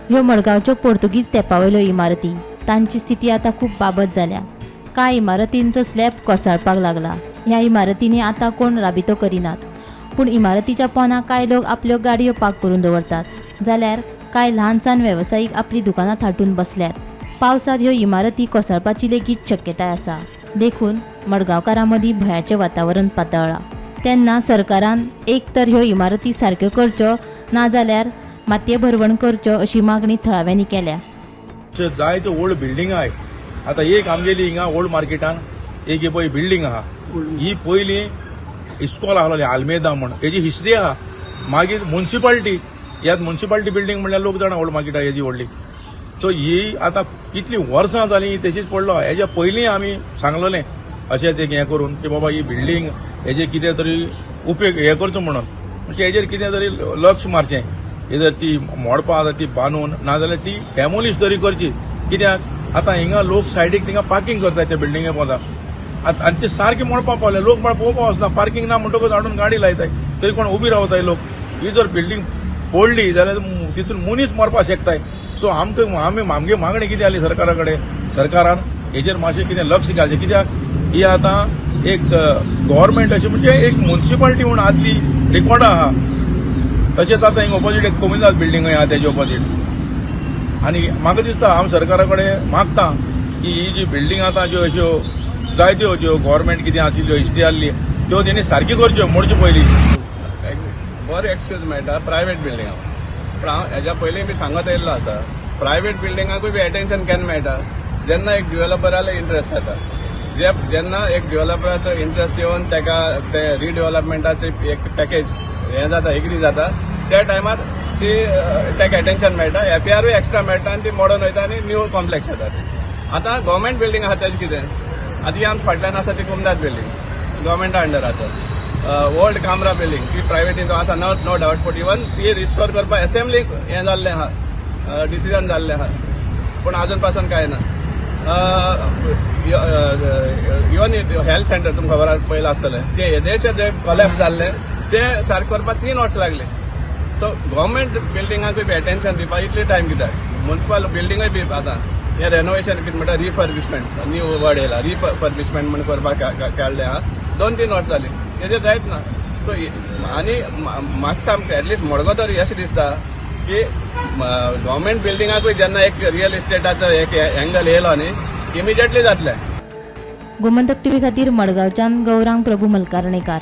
ह्यो मडगांवच्यो पोर्तुगीज तेंपावयल्यो इमारती. तांची स्थिती आतां खूब बाबत जाल्या. कांय इमारतींचो स्लॅब कोसळपाक लागला. ह्या इमारतींनी आतां कोण राबितो करिनात, पूण इमारतीच्या पोंदा कांय लोक आपल्यो गाडयो पार्क करून दवरतात, जाल्यार कांय ल्हान सान वेवसायीक आपली दुकानां थाटून बसल्यात. पावसांत ह्यो इमारती कोसळपाची लेगीत शक्यताय आसा. देखून मडगांवकारां मदीं भंयाचें वातावरण पातळ्ळां. तेन्ना सरकारान एक तर ह्यो इमारती सारक्यो करच्यो, नाजाल्यार मातये भरवण करच्यो, अशी मागणी थळाव्यांनी केल्या. जायत्यो ओल्ड बिल्डिंग आहाय. आतां एक आमगेली हिंगा ओल्ड मार्केटान एक ही पळय बिल्डिंग आहा. ही पयलीं इस्कॉल आहलोलें आल्मेदा म्हण, हेजी हिस्ट्री आहा. मागीर मुन्सिपाल्टी, ह्यात मुन्सिपाल्टी बिल्डिंग म्हणल्यार लोक जाणा ओल्ड मार्केटाक हेजी व्हडली. सो ही आतां कितलीं वर्सां जालीं ही तशीच पडलो. हेज्या पयलीं आमी सांगलोलें अशेंच एक हें करून की बाबा ही बिल्डिंग हेजे कितें तरी उपेग हें करचो म्हणून, म्हणजे हेजेर कितें तरी लक्ष मारचें. हे जर ती मोडपा आसा ती बांदून, नाजाल्यार ती डेमोलिश तरी करची. कित्याक आतां हिंगा लोक सायडीक थिंगा पार्किंग करतात त्या बिल्डिंगे पोंदा आतां आनी ती सारकी मोडपा पावल्या. लोक म्हळ्यार पळोवपा वचना. पार्किंग ना म्हणटकूच हाडून गाडी लायताय, थंय कोण उबी रावताय लोक. ही जर बिल्डिंग पडली जाल्यार तितून मनीस मरपाक शकताय. सो आमकां आमी आमगे मागणी कितें जाली सरकारा कडेन, सरकारान हेजेर मातशें कितें लक्ष घालचें. कित्याक ही आतां एक गव्हर्मेंट अशें म्हणजे एक मुन्सिपाल्टी म्हूण आदली रिकॉर्ड आहा. तशेंच आतां हिंगा ऑपोजीट एक कोमिनाद बिल्डिंग आहा, तेजे ऑपोजीट. आनी म्हाका दिसता हांव सरकारा कडेन मागता की ही जी बिल्डिंग आतां ज्यो अश्यो जायत्यो ज्यो गव्हर्मेंट कितें आशिल्ल्यो, हिस्ट्री आहली, त्यो तेणी सारकी करच्यो मोडच्यो पयलीं. बरो एक्सक्यूज मेळटा प्रायवेट बिल्डिंगा, पूण हांव हेज्या पयलीं बी सांगत येयल्लो आसा, प्रायवेट बिल्डिंगाकूय बी एटेन्शन केन्ना मेळटा? जेन्ना एक डिवेलॉपराले इंट्रस्ट येता. जे जेन्ना एक डिवेलॉपराचो इंट्रस्ट येवन ताका ते रिडेव्हलपमेंटाचे एक पॅकेज हें जाता, एग्री जाता, त्या टायमार ती ताका एटेन्शन मेळटा, एफएआरूय एक्स्ट्रा मेळटा आनी ती मोडून वयता आनी न्यू कॉम्प्लेक्स येता. आतां गव्हर्मेंट बिल्डिंग आसा तेजें कितें? आतां ही आमच्या फाटल्यान आसा ती कुमदाद बिल्डिंग गव्हर्मेंटा अंडर आसा. ओल्ड कामरा बिल्डिंग ती प्रायवेटीन आसा, नो नो डावट, पूण इवन ती रिस्टोर करपाक एसेंब्लीक हें जाल्लें आहा, डिसिजन जाल्लें आहा, पूण अजून पासून कांय ना. इवन हेल्थ सेंटर तुमकां खबर पयलां आसतलें, ते येदेशे जे कोलॅप्स जाल्ले ते सारकें करपाक 3 वर्सां लागले. सो गव्हर्मेंट बिल्डिंगाकूय बी एटेन्शन दिवपाक इतले टायम कित्याक? मुन्सिपल बिल्डिंगूय बी आतां हें रेनोवेशन कितें म्हणटा, रिफर्बिशमेंट, न्यू वर्ड येयला, रिफर्बिशमेंट म्हण करपाक काडलें आहा. 2-3 वर्सां जालीं, तेजेर जायत ना. सो आनी म्हाका सामकें एटलिस्ट मडगांव तरी अशें दिसता की गव्हर्मेंट बिल्डिंगाकूय जेन्ना एक रियल इस्टेटाचो एक एंगल येयलो न्ही, इमिजिएटली जातलें. गोमंतक टीव्ही खातीर मडगांवच्यान गौरांग प्रभू मलकारणेकार.